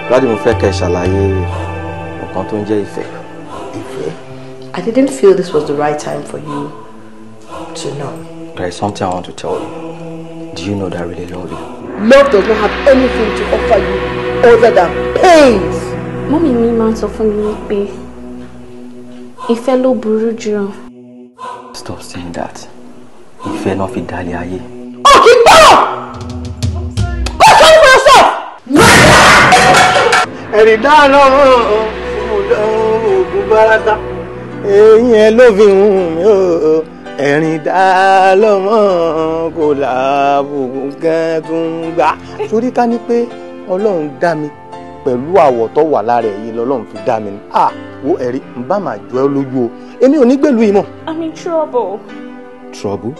Daddy, mo fẹ́ kẹ́ ṣàlàyé nǹkan tó ń jẹ́ ìfẹ́. Ìfẹ́. I didn't feel this was the right time for you to know. There is something I want to tell you. Do you know that I really love you? Love does not have anything to offer you other than pains. Mummy mi máa ń sọ fún mi pé ìfẹ́ ló burú jù. Stop saying that. Ìfẹ́ náà fi dálé ayé. Ó kì í gbọ́rọ̀! Go sorry for yourself! Ẹ̀rì dáná oògùn bárata. Eyín ẹ ló fi hùn mí o. Ẹ̀rìn dá lọ́mọ kò láàbùkù kẹ́tùn gbà. Torí ká ní pé Ọlọ́run dá mi pẹ̀lú àwọ̀ tó wà lára ẹ̀yìn lọ́lọ́run fi dá mi ni. À wo ẹ̀rí ń bá màá jọ ẹ́ lójú o. Èmi ò ní gbèlú yìí mọ́. I'm in trouble. Trouble?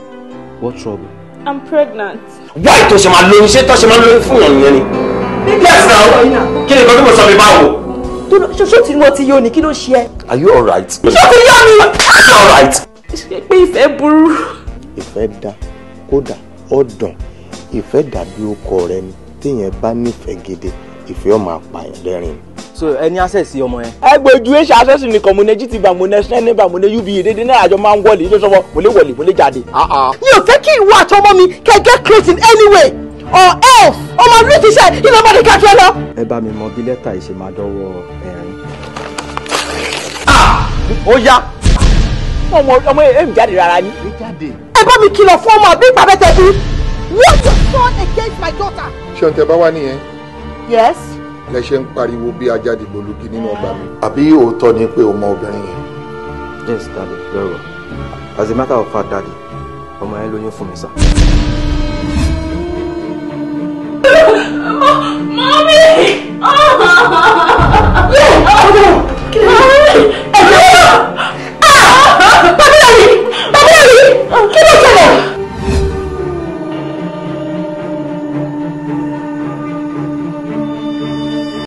What trouble? I'm pregnant. Why tó ṣe máa lóyún? Ṣé tó ṣe máa lóyún fún ìyàn nìyẹn ni? Yes now. Kí ni nǹkan tí mo sọ mi báwo? Ṣoṣo tí wọ́n ti yó ni, kí ló ṣe ẹ́? Are you alright? Ṣé o ti yó ni? Are you alright? Ṣé pé ìfẹ́ burú? Ìfẹ́ dá kódà ó dùn. Ìfẹ́ dàbí ọkọ rẹ ni, téèyàn bá nífẹ̀ẹ́ gidi, ìfẹ́ ó máa pààyàn lẹ́rìn. So ẹ ní access sí ọmọ yẹn. Ẹ gbójú ẹ ṣe access nìkan, mo ní GT Bank, mo ní Sterling Bank, mo ní UBA, dédé náà àjọ máa ń wọlé ilé sọfọ, mo lè wọlé, mo lè jáde. Mi ò fẹ́ kí ìwọ àtọmọ mi kẹ́ get close in any way or else ọmọ mi ti ṣe ilé ọmọdé kájú ẹ lọ. Ẹ bá mi mọ bí lẹ́tà yìí ṣe máa dọ́wọ́ Ẹ̀rín. Ó yá. Ọmọ ọmọ èmi jáde rárá ni. Ẹ bá mi kìlọ̀ fún ọmọ àbí ìpàbẹ́tẹ̀ bí. What your son against my daughter? Ṣé ohun tẹ bá wá nìyẹn? Yes. Lẹ ṣe ń pariwo bí ajá dìgbòlugi nínú ọgbà mi. Àbí òótọ́ ni pé o mọ obìnrin yẹn? Yes, daddy, very well. As a matter of fact, daddy, ọmọ yẹn lóyún fún mi, sir.